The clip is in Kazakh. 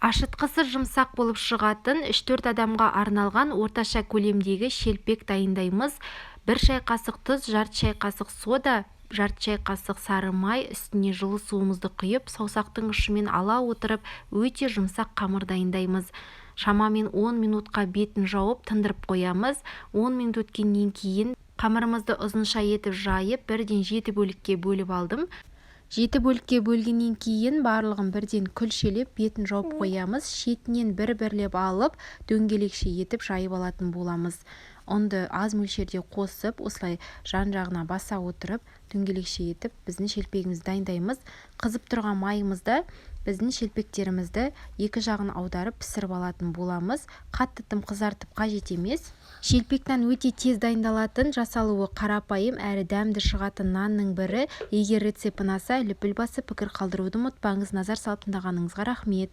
Ашытқысы жұмсақ болып шығатын, 3-4 адамға арналған орташа көлемдегі шелпек дайындаймыз. 1 шай қасық тұз, жарты шай қасық сода, жарты шай қасық сары май, үстіне жылы суымызды құйып, саусақтың ұшымен ала отырып, өте жұмсақ қамыр дайындаймыз. Шамамен 10 минутқа бетін жауып, тындырып қоямыз. 10 минут өткеннен кейін қамырымызды ұзынша етіп жайып, бірден 7 бөлікке бөліп алдым. 7 бөлікке бөлгеннен кейін барлығын бірден күлшелеп, бетін жауып қоямыз. Шетінен бір-бірлеп алып, дөңгелекше етіп жайып алатын боламыз. Ұнды аз мөлшерде қосып, осылай жан-жағына баса отырып, дөңгелекше етіп біздің шелпегімізді дайындаймыз. Қызып тұрған майымызда біздің шелпектерімізді екі жағын аударып, пісіріп алатын боламыз. Қатты тым қызартып қажет емес. Шелпек нан өте тез дайындалатын, жасалуы қарапайым әрі дәмді шығатын нанның бірі. Егер рецепт ұнаса, лүпіл басып, пікір қалдыруды ұмытпаңыз. Назар салып тыңдағаныңызға рахмет.